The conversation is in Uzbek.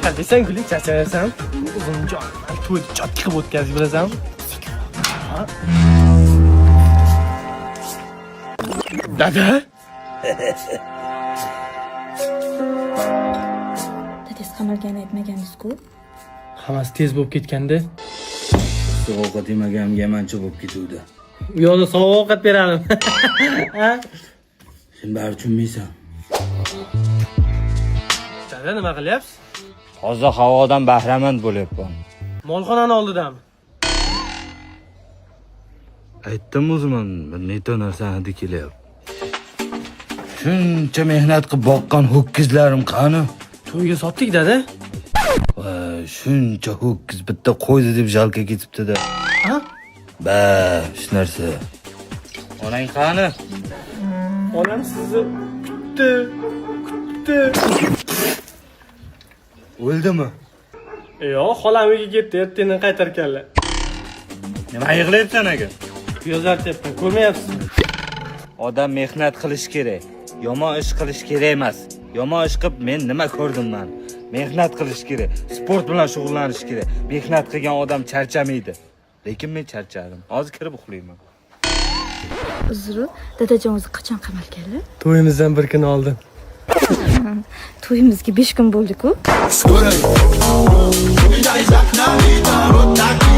Charchaysan, guling, charchamaysan. O'zimcha to'yni chotki qilib o'tkazib bilasanmi? Ha? Dada? Dadasi qamalganini aytmagansiz-ku. Hammasi tez bo'lib ketganda. Issiq ovqat yemaganimga mancha bo'lib ketuvdi. U yoqda sovuq ovqat beradim. Ha? Sen bari tushunmaysan. Dada, nima qilyapsiz? Toza havodan bahramand bo'lyapman. Molxonani oldidami? Aytdim o'zim, bir neto narsani hidi kelyapti. Shuncha mehnat qilib boqqan ho'kizlarim qani? To'yga sotdik, dada. Voy, shuncha ho'kiz bitta qo'ydi deb jalka ketibdi-da. Ha? Ba, shu narsa. Onang qani? Onam sizni kutdi, kutdi. O'ldimi? Yo'q, xolam uyga ketdi, ertadan qaytarkanlar. Nima yig'layapsan aka? Piyoz artyapman, ko'rmayapsizmi? Odam mehnat qilish kerak. Yomon ish qilish kerak emas. Yomon ish qilib men nima ko'rdim man? Mehnat qilish kerak, sport bilan shug'ullanish kerak. Mehnat qilgan odam charchamaydi. Lekin men charchadim. Hozir kirib uxlayman. Uzr, dadajon o'zi qachon qamalganlar? To'yimizdan bir kun oldin. To'yimizga 5 kun bo'ldi-ku. Скоро. У меня из окна видно вот так.